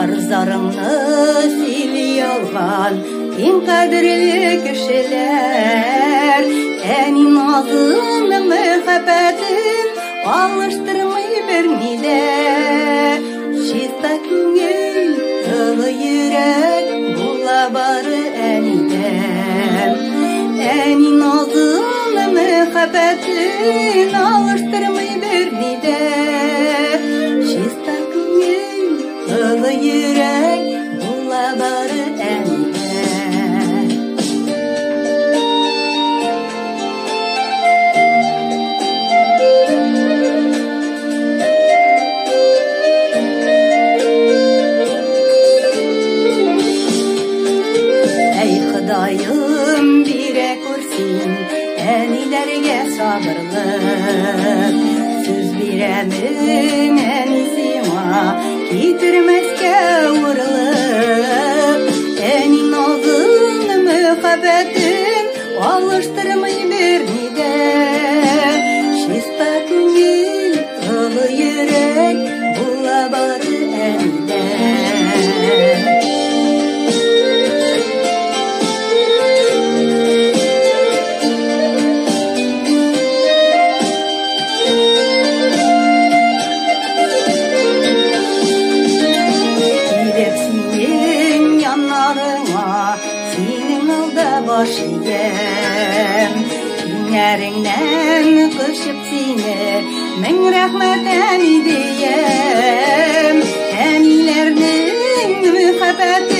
Бар зарыңны сөйли алган иң кадерле кешеләр. Әни назын, мәхәббәтен алыштырмый берни дә. Чиста күңел, олы йөрәк була бары әнидә. Әни назын, мәхәббәтен алыштырмый берни дә. Чиста күңел, олы йөрәк була бары әнидә. Әй Ходаем, бирә күр син әниләргә сабырлык. Сүз бирәмен, әни, сиңа китермәскә авырлык. Әни назын, мәхәббәтен алыштырмый берни дә. Чиста күңел, олы йөрәк була бары әнидә. Килеп синең яннарыңа, синең алда баш иям. Иңнәреңнән кочып сине, мең рәхмәт, әни, диям. Әниләрнең мәхәббәтен